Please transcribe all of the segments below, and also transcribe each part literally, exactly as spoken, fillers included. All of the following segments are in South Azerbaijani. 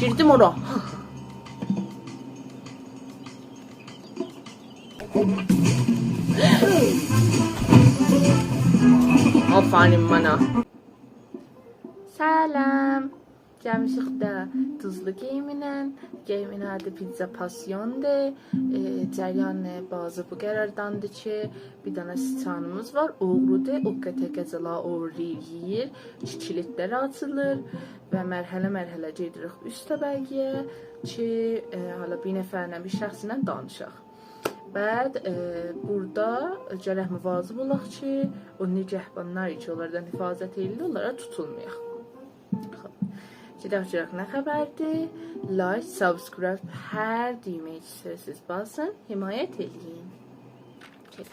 گیردیم اورا. آفرین منه. سلام. گلمیشیک ده دوزلو گیمینن. گیمین آدی پیتزا پاسیوندور. ائ، جریان بازی بو قرارداندیر کی، بیر دنه سیچانیمیز وار، اوغرودور، او قدر غذالاری اوغورلاییر، یئییر، کیلیدلر آچیلیر و مرحله مرحله گئدیریک اوست طبقه‌یه کی، ائ، حالا بیر نفرله، بیر شخصله دانیشاق. بعد، ائ، بورادا گرک مواظب اولاق کی، او نگهبانلار کی، اونلاردان حفاظت ائدیرلر، اونلارا توتولمایاق. خوب. گئدک گؤرک نه خبردیر. لایک، سابسکرایب، هر دویمه‌یی کی ایسته‌ییرسینیز باسین، حمایت ائله‌یین. گئدک.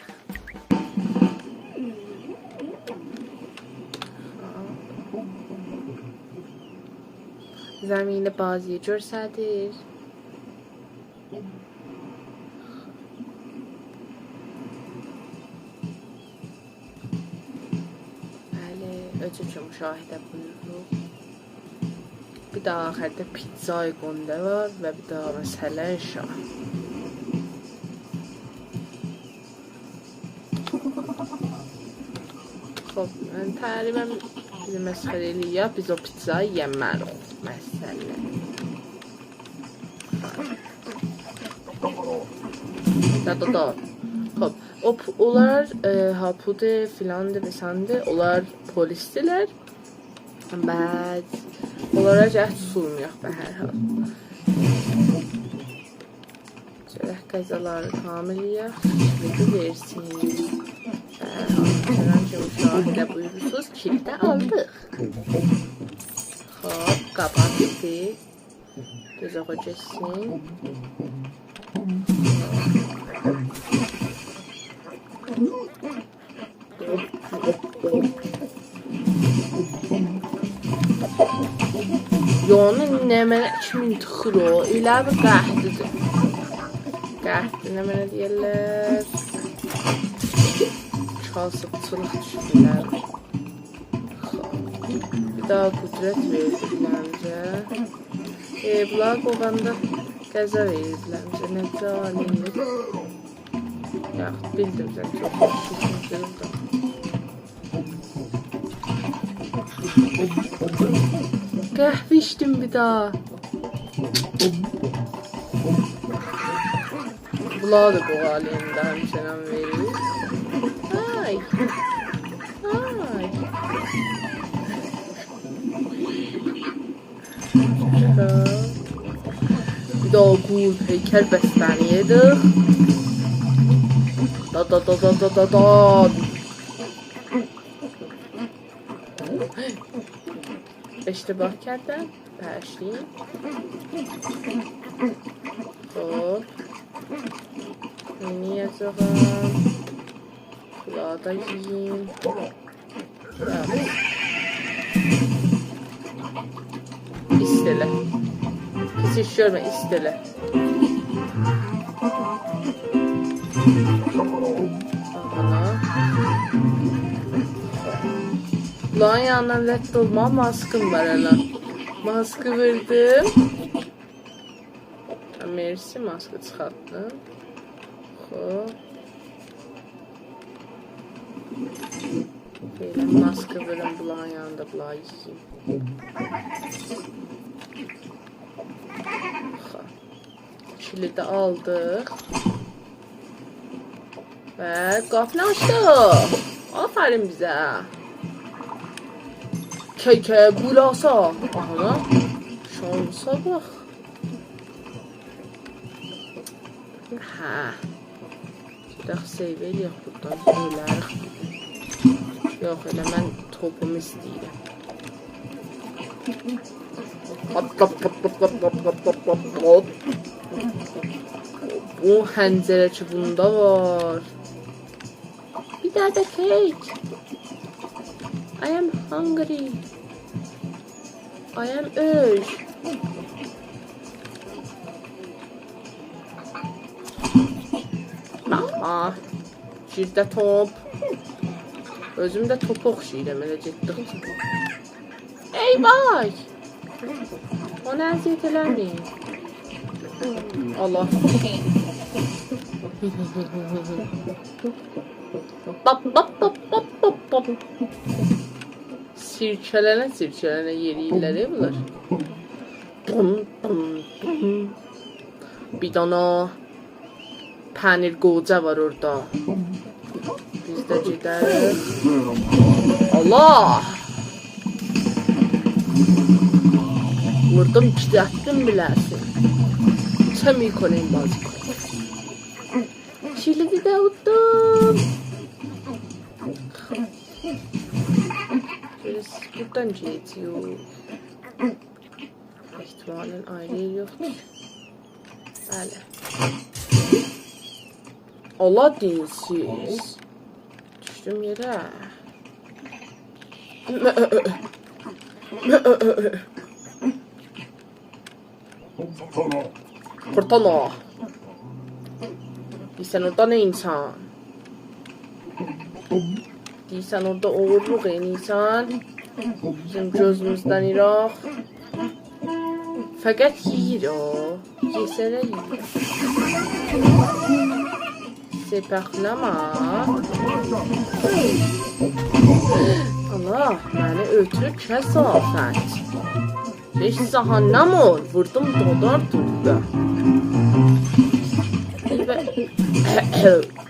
خوب. زمین بازی گؤرسدیر. بلی، اؤزو اوچون مشاهده بویوروروق. بیر داها آخیردا پیتزای گونده وار و بیر داها مسئله شاه. خوب، من تقریبا بیزی مسخره ائله‌ییر، بیز او پیتزانی یئمه‌ریک. مسئله. دا، دا، دا. خوب، او پ-، اونلار، ائ، هاپودور، فیلاندیر، بیساندیر، اونلار پلیسدیرلر. بعد، اونلارا گرک توتولمایاق به هر حال. گرک غذالاری تماملایاق، کیلیدی وئرسین. به هر حال، چنانچه مشاهده بویورورسونوز، کیلیدی آلدیق. خوب، قاباق گئتدی. دوز آغا گئتسین. یعنی نمنه کیمی تیخیر او، ائله بیر قحطی‌دیر. قحطی نمنه دئییرلر؟ کاسیبچیلیق دوشونورلر. خوب. بیر داها قدرت وئردی بیله‌میزه. ائ، بونلاری قوواندا غذا وئریر بیله‌میزه. نه جالب. یاخود بیلدیم سن چوخ یاخشیسان، بیلدیم. قهوه ایچدیم بیر داها. بونلاری دا قووالاییم دا، همچنان وئریر. آی. آی. بیر داها قول هیکل بستنی یئدیک. دا، دا، دا. اشتباه کردم. باشلاییم. خوب. نئینیه‌جاغام؟ بونلاری دا یئییم. ایست ائله. پیس ایش گؤرمه، ایست ائله. آها. بونلارین یانیندان رد اولما، ماسکیم وار هله. ماسکی ووردوم. مرسی، ماسکی چیخارتدیم. خوب. بئله ماسکی ووروم، بونلارین یانیندا بونلاری یئییم. خوب. کیلیدی آلدیق. و قاپینی آچدیق. آفرین بیزه. کیکه گولاسا. آها. شانسا باخ. هه. گئدک سیو ائله‌یک بورادان، اؤلریک. یوخ، ائله من توپومو ایسته‌ییرم. هاپ، هاپ، هاپ. بو حنجره کی بوندا وار. بیر دنه ده کیک. I am hungry. I am urge. باخما. گیر ده توپ. اؤزوم ده توپا اوخشاییرام ائله گئتدیکجه. ای وای! منه اذیت ائله‌مه‌یین. الله. باپ، باپ، باپ، باپ، باپ، باپ. سیرکه‌لنه، سیرکه‌لنه یئرییرلر، ائ، بونلار. بوم، بوم، بوم. بیر دانا پنیر گوجه وار اورادا. بیز ده گئدک. الله! ووردوم، ایکی دفعه بیله‌سین. چه می‌کنین بازی؟ کیلیدی ده اوتدوم. بیز بورادان گئدیریک. احتمالاً آیری یئر یوخدور. بلی. الله، دینسیز. دوشدوم یئره. کورتانا. دئییرسن اورادا نه اینسان؟ دئییرسن اورادا اوغورلوق ائله‌ییرسن. بیزیم گؤزوموزدن ایراق. فقط یئییر او. یئسه ده یئییر. سپاقلاماق. الله، منی اؤتور کثافت. هئچ زاهاننام اول، ووردوم دودار دوردو. بیر ده،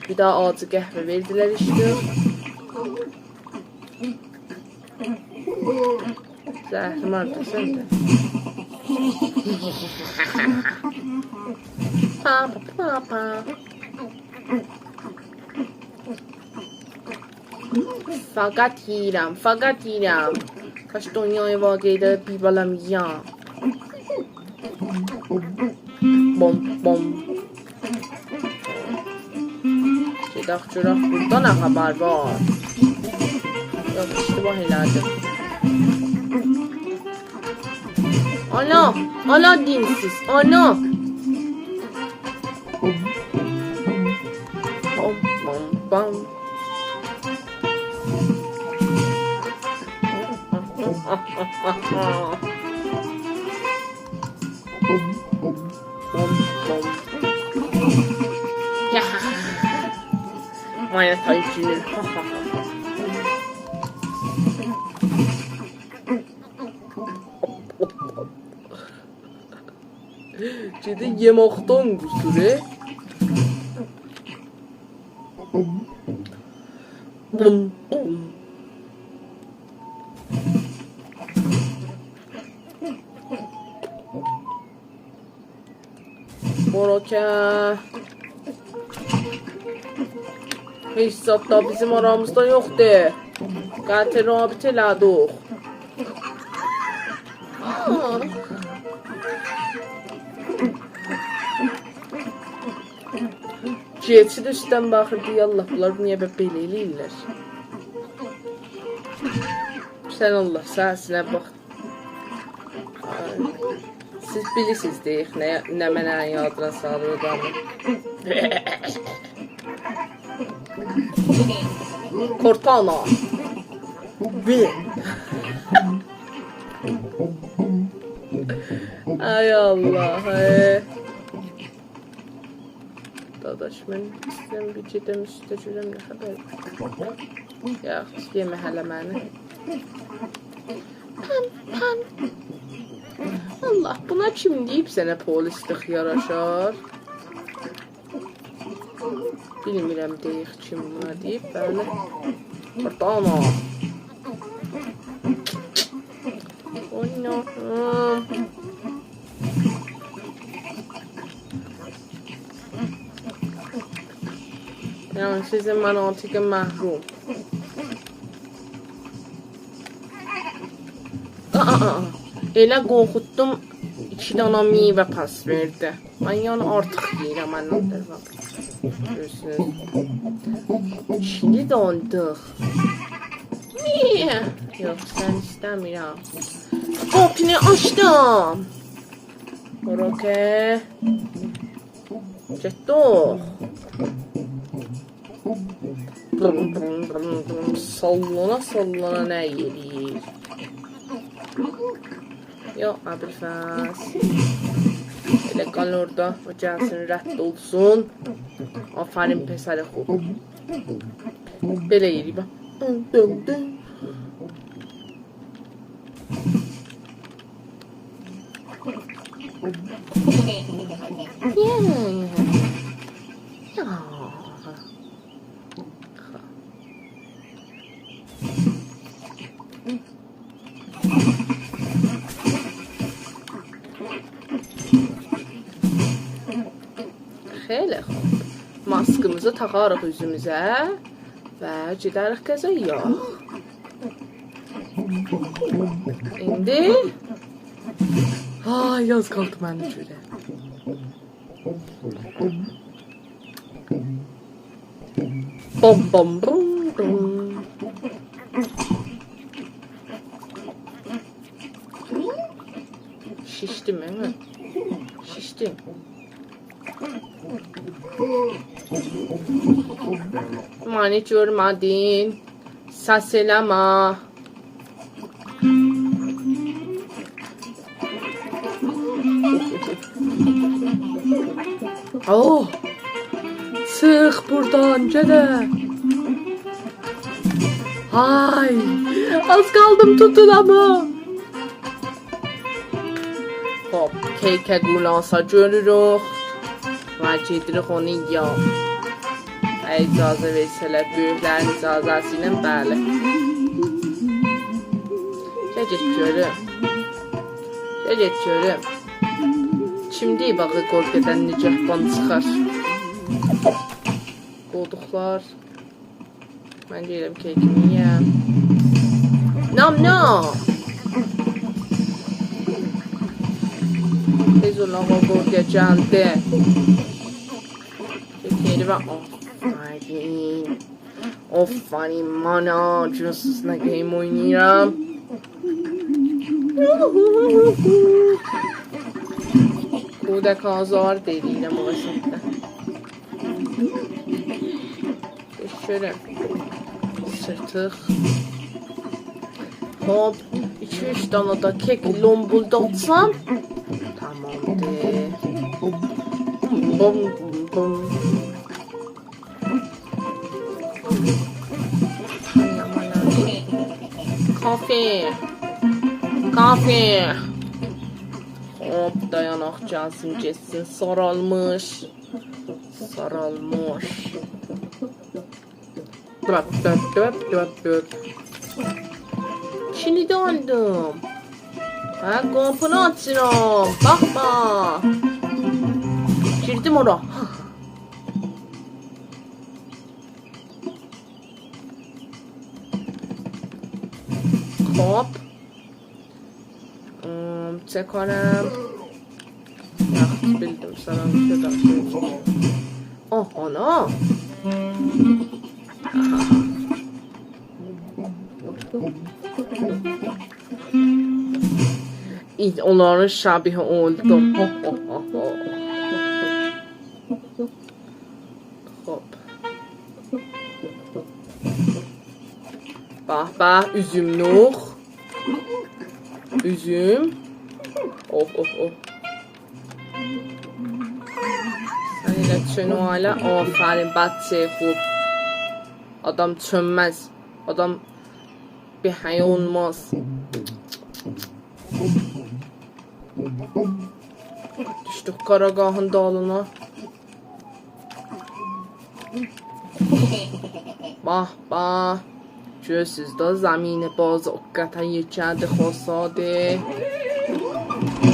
بیر دانا آجی قهوه وئردیلر ایچدیم. زهرماردیر سن ده. پا، پا، پا، پا. فقط یئییرم، فقط یئییرم. کاش دونیای واقعی‌ده بیر بالام یئیم. بوم، بوم. گئدک گؤرک بوردا نه خبر وار. یوخ، اشتباه ائله‌دیم. آنا، آنا دینسیز، آنا. بام، بام، بام. بام، بام. یا. مایه تایچینی. گئدیر یئماقدان قوسور، ائ. بوم، بوم. بوراکه. هئچ زاد دا بیزیم آرامیزدا یوخدور. قطع رابطه ائله‌دیک. کئچید اوستدن باخیر، دئییر، «الله، بونلار نییه بئ-، بئله ائله‌ییرلر؟» سن الله، سسینه باخ. سیز بیلیرسینیز، دئییر، نه، نمنه‌نین یادینا سالیر آدامی. کورتانا. بی. آی الله، آی. داداش، من ایسته‌ییرم بیر گئدم اوسته گؤرم نه خبر وار. یوخ، یئمه هله منی. پن، پن. الله، بونا کیم دئییب سنه پولیسلیک یاراشار؟ بیلمیرم، دئییک کیم بونا دئییب، بلی. بورادا آنا. اوی، نه؟ یعنی سیزین مناطق محروم. آآ، آآ، آآ. ائله قورخوتدوم، ایکی دانا میوه پاس وئردی. من یعنی آرتیق یئییرم، من نه دئییرم. گؤرورسونوز. کیلیدی آلدیق. نییه؟ یوخ، سن ایسته‌میرم. قاپینی آچدیم. اوراکه. گئتدی او. بروم، بروم، بروم، بروم. ساللانا، ساللانا نه ائله‌ییر؟ یوخ، ابوالفضل. ائله قال اورادا، او گلسین، رد اولسون. آفرین، پسر خوب. بئله یئریک، باخ. دون، دون، دون. خیلی خوب. ماسکیمیزی تاخاریق اوزوموزه و گئدریک غذایا. ایندی، آی، آز قالدی منی گؤره. بوم، بوم، بوم، بوم. شیشدیم، هه؟ شیشدیم. منی گؤرمه‌دین. سس ائله‌مه. اوه! چیخ بوردان، گده. آی! آز قالدیم توتولام. خوب، کیکه قولاق آسا گؤروروک. و گئدیریک اونو یئیک. اگر اجازه وئرسه‌لر، بؤیوکلرین اجازه‌سی ایله، بلی. گل گئت گؤروم. گل گئت گؤروم. کیم دئییب آغزی قورخودان نگهبان چیخار؟ قودوقلار. من دئییرم کیکیمی یئیم. نام نام. تئز اول، آغا، قورخو گلدی. کیکی و آفرین. آفرین منه، گؤرون سیزینله گیم اویناییرام. کودک آزار دئییرم او وسطده. گؤتورم. سیرتیق. هوپ، ایکی-اوچ دانا دا کیک لومبولداتسام، تمامدیر. بوم، بوم، بوم. کافی. کافی. هوپ، دایاناق گلسین، گئتسین. سارالمیش. سارالمیش. دوپ، دوپ، دوپ، دوپ، دوپ. کیلیدی آلدیم. هه، قاپینی آچیرام. باخما. گیردیم اورا. هوپ. ام، چک کنم. یاخشی، بیلدیم، سلام، شورادا. اوه، آنا. ایت، اونلارین شبیهی اولدو. هو، هو، هو، هو. خوب. باخ، باخ، اوزوملوک. اوزوم. اوف، اوف، اوف. سن ائله چؤن او حالا. آفرین، بچه خوب. آدام چؤنمز. آدام بیر حیا اولماز. دوشدوک قاراغاهین دالینا. باخ، باخ. گؤرورسوز ده، زمین باز او قدر یئکه‌دی، خوسادی.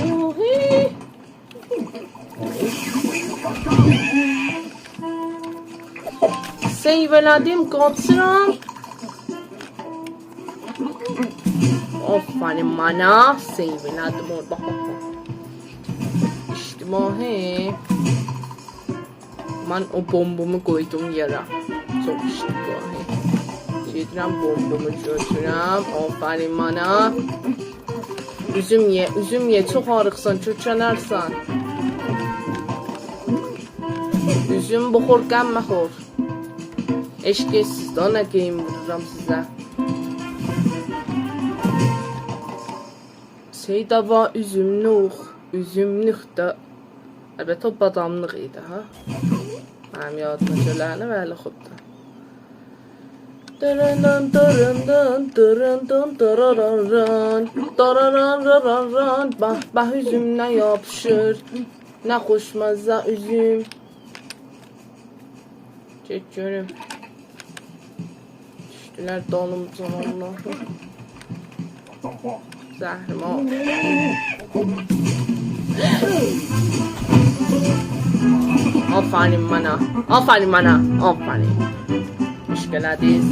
اوهی. سیو ائله‌دیم، قاچیرام. آفرین منه، سیو ائله‌دیم اوردا. اشتباهی. من او بومبومو قویدوم یئره. چوخ اشتباهی. گئدیرم بومبومو گؤتورم. آفرین منه. اوزوم یئ، اوزوم یئ، چوخ آریقسان، کؤکلرسن. اوزوم بوخور، غم مخور. عشق ائتسیز ده، نه گیم وورورام سیزه. شئی ده وار، اوزوملوک، اوزوملوک ده. البته، او باداملیق ایدی، ها؟ منیم یادیما گلنی، بلی، خوب دا. داران، داران، داران، داران، داران، داران، داران، داران، داران. باخ، باخ، اوزوم نه یاپیشیر. نه خوشمزه اوزوم. گئت گؤروم. دوشدولر دالیمجا، والله. زهرمار. آفرین منه. آفرین منه. آفرین. عشق ائله‌دینیز.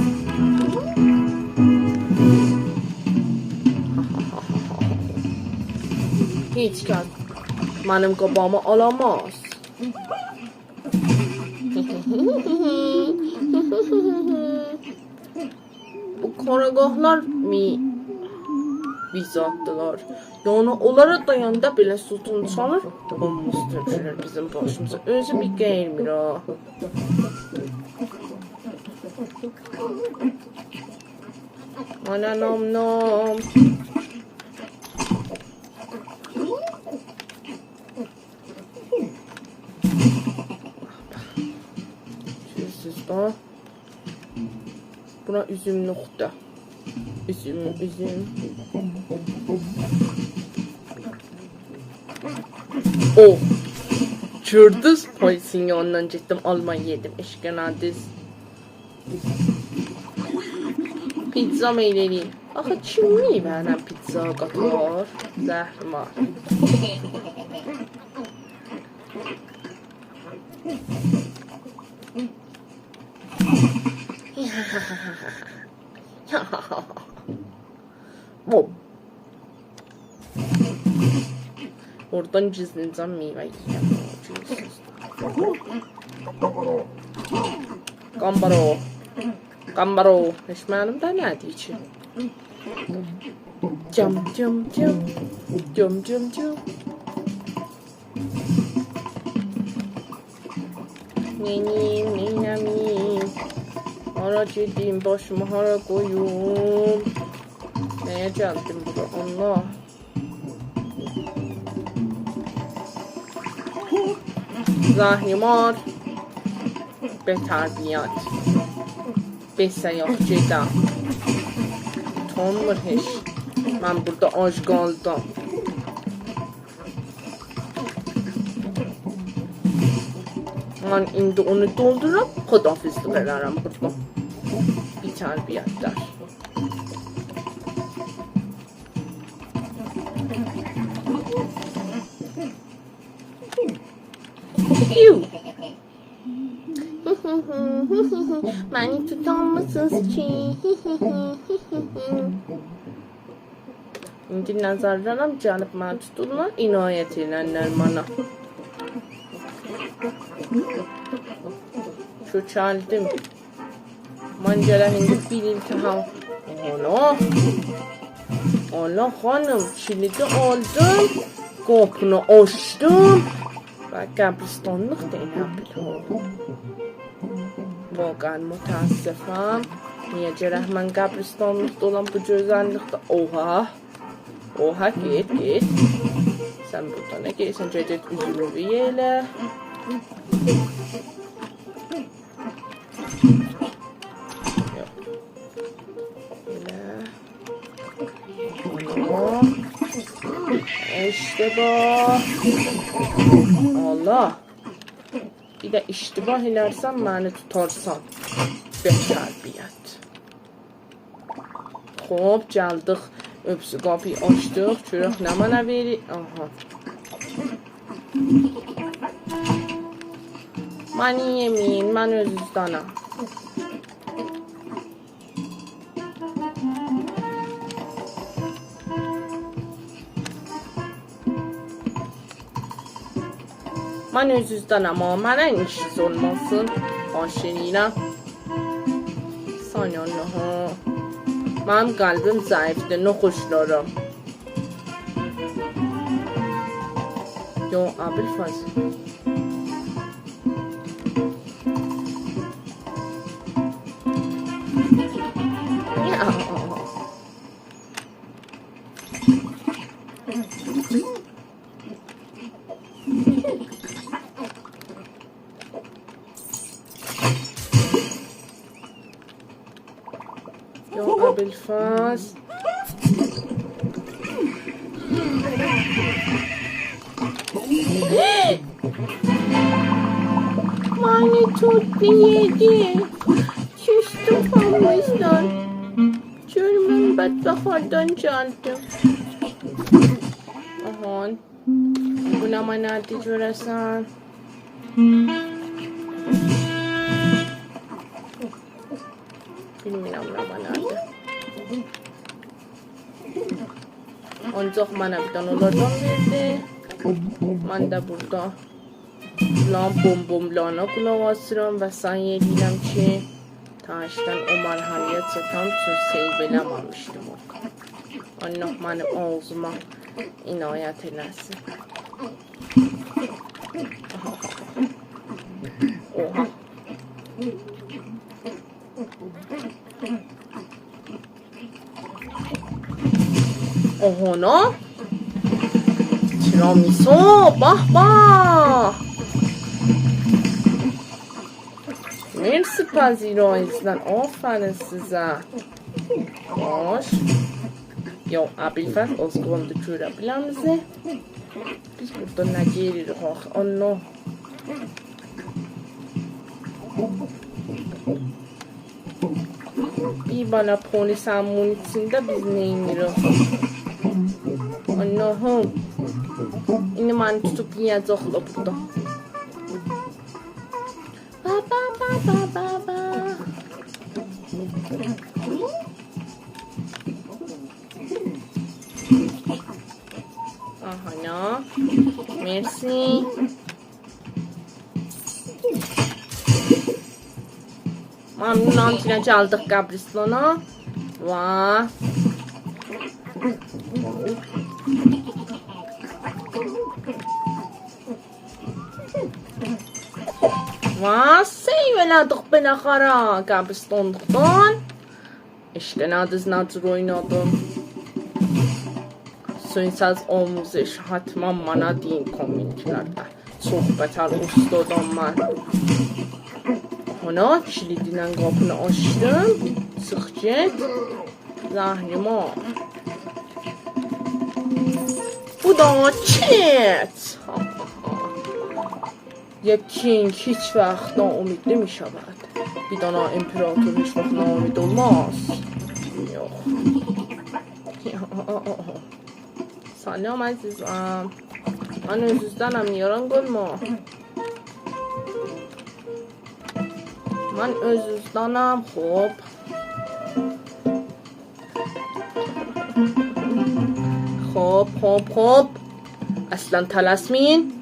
هئچ کس منیم قاباغیمی آلاماز. بو کاراگاهلار می-، بیر زاددیلار. یعنی، اونلارا دایاندا بئله سوتون چالیر، بومباست تؤکولور بیزیم باشیمیزا. اؤزو بیر قئییرمیر ها. آنا نام نام. گؤرورسوز ده. بورا اوزوم نقطه. اوزوم، اوزوم. او. گؤردونوز؟ پلیسین یانیندان گئتدیم، آلما یئدیم. عشق ائله‌دینیز. پیتزا میل ائله‌یین. آخی کیم میوه‌نن پیتزا قاتار؟ زهرمار. بوم. اورادان گیزلینجه میوه یئییرم. گؤرورسوز. قامبارو. قامبارو. هئچ معلوم دا نه‌دیر کی. جم، جم، جم. جم، جم، جم. نئینیم، نئینه‌میم؟ هارا گئدیم، باشیمی هارا قویوم؟ نه‌یه گلدیم بورا، الله؟ زهرمار. بی‌تربیت. بئسه یوخ، گئدم. اوتانمیر هئچ. من بوردا آج قالدیم. من ایندی اونو دولدورام، خداحافظلیق ائلرم بوردا. بی‌تربیت‌لر. یو. منی توتانمیسینیز کی. ایندی نظرلرم گلیب منی توتورلار، عنایت ائلرلر منه. کؤکلدیم. من گرک ایندی بیر ایلتهام. آنا. آنا خانیم، کیلیدی آلدیم، قاپینی آچدیم. و قبرستانلیق دا ائله بیل. واقعاً متأسفم. نییه گرک من قبرستانلیقدا اولام بو گؤزللیکده؟ اوها. اوها، گئت، گئت. سن بوردا نه گئدیرسن؟ گئت، گئت، اوزونو یئ ائله. یوخ. ائله. آنا. اشتباه. الله. بیر ده اشتباه ائلرسن، منی توتارسان. بی‌تربیت. خوب، گلدیک. اوپس، قاپینی آچدیق. گؤرک نمنه وئریر. آها. من یئمه‌ییم، من اؤز-اوزدنم. من اؤز-اوزدنم، آمما منه ایشیز اولماسین. خواهش ائله‌ییرم. سانیان ها. منیم قلبیم ضعیفدیر، ناخوشلارام. یو، ابوالفضل. یا. یا ابوالفضل. منی توتو یئدی. کوسدوم هامیزدان. گؤر من بدبخت هاردان گلدیم. آها. بو نمنه‌دیر گؤره‌سن؟ بیلمیرم نمنه‌دیر. آنجاق منه بیر دنه اونلاردان وئردی. من ده بورادا فلان بومبوملارینا قولاق آسیرام و سعی ائدیرم کی، تاشدان او مرحله‌یه چاتام، چون سیو ائله‌مه‌میشدیم او. الله منیم آغزیما عنایت ائله‌سین. اوها. اوهانا. تیرامیسو، به به. مرسی پذیراییزدن، آفرین سیزه. باش. یا ابوالفضل، آز قالدی گؤره بیله‌میزی. بیز بورادا نه گئییریریک آخی؟ الله. بیر بالا پونی سنین بونون ایچینده بیز نئینیریک؟ اللهیم. ایندی منی توتوب یئیه‌جکلر بورادا. با، با، با، با، با، با. آها، نه؟ مرسی. ممنونام کی گلدیک قبرستانا. واه. واه، سیو ائله‌دیک بالاخره قبرستانلیقدان. عشق نادیز ناجور اوینادیم. سونساز آموزش، حتما منه دئیین کامنتلرده. چوخ بتر اوستادام من. آنا، کیلیدینن قاپینی آچدیم. چیخ گئت. زهرمار. بو دا کیت. یه کینگ هیچ وقت ناامید نمی‌شود. بیر دانا امپراتور هیچ وقت ناامید اولماز. یوخ. سلام عزیزم. من اؤز-اوزدنم، نیگران قالما. من اؤز-اوزدنم، خوب. خوب، خوب، خوب. اصلاً تلسمه‌یین.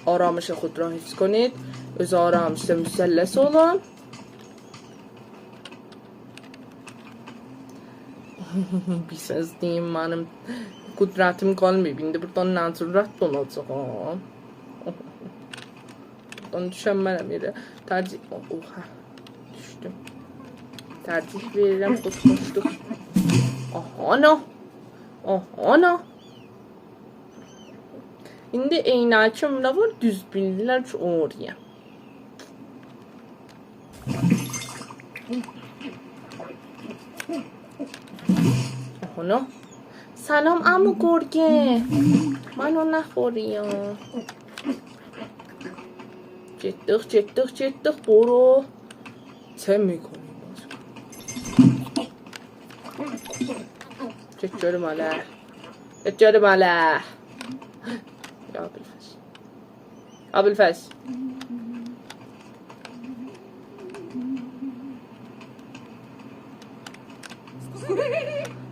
آرامش خود را حفظ کنید. اؤز آرامشده مثلث اولون. بیر سؤز دئییم، منیم قدرتیم قالماییب. ایندی بوردان نه جور رد اولاجاغام؟ بوردان دوشنمرم یئره. ترجیح، اوها. دوشدوم. ترجیح وئریرم، قورتولدوق. آها، آنا. آها، آنا. ایندی عینکیم ده وار، دوز بیلدیلر کی، اوغرویام. آها، نه؟ سلام، عمو گرگه. من او نخوریام. گئتدیک، گئتدیک، گئتدیک، برو. سن می‌کنی. گئت گؤروم هله. گئت گؤروم هله. یا ابوالفضل. ابوالفضل.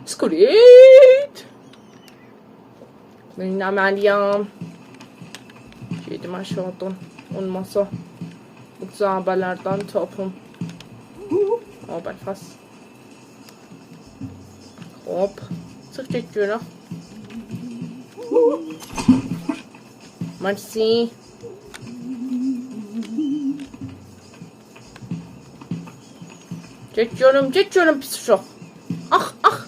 اسکوریت. نئینه‌مه‌لی‌یم؟ گئدیم آشاغیدان. اولماسا بو جعبه‌لردن تاپیم. آ، بلفاس. هوپ. چیخ گئت گؤرک. مرسی. گئت گؤروم، گئت گؤروم، پیس اوشاق. آخ، آخ.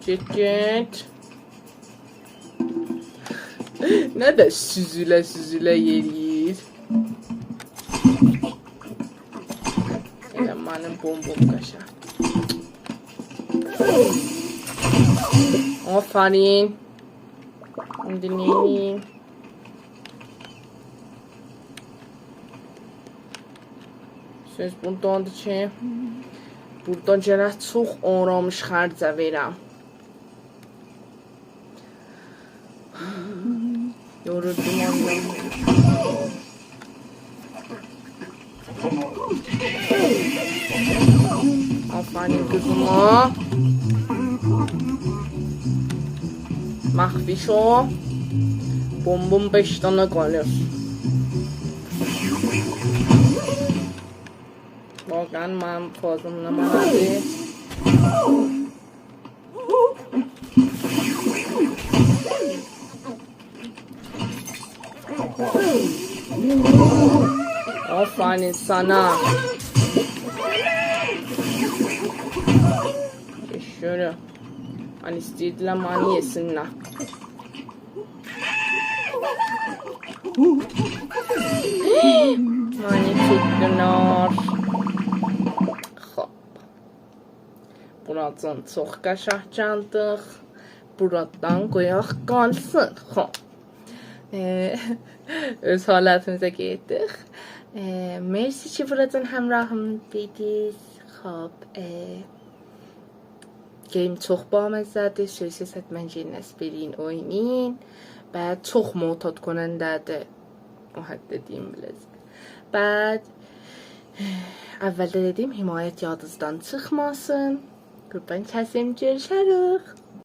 گئت، گئت. نه ده سوزوله سوزوله یئرییر. ائله منیم بومبوم قشنگ. آفرین. ایندی نئینیییم؟ سؤز بورداندیر کی، بورادا گرک چوخ آرامش خرجه وئرم. یورولدوم آندان. آفرین قیزیما. مخفی شو. بومبوم بئش دنه قالیر. واقعاً منیم فازیم نمنه‌دیر. آفرین سنه. شؤیله. من ایسته‌ییردیلر منی یئسینلر. منی توتدولار. خوب. بوراجان چوخ قشنگ گلدیک. بورادان قویاق قالسین. خوب. ائ، اؤز حالتیمیزه گئتدیک. ائ، مرسی کی، بوراجان همراهیمدایدینیز. خوب، ائ، گیم چوخ بامزه‌دیر. سؤزسوز حتماً گلین اسپرین اوینایین. بعد چوخ معتاد کننده‌دیر. او حدده دئییم بیله‌زه. بعد، اولده دئدییم، حمایت یادینیزدان چیخماسین. قوربان کسیم، گؤروشریک.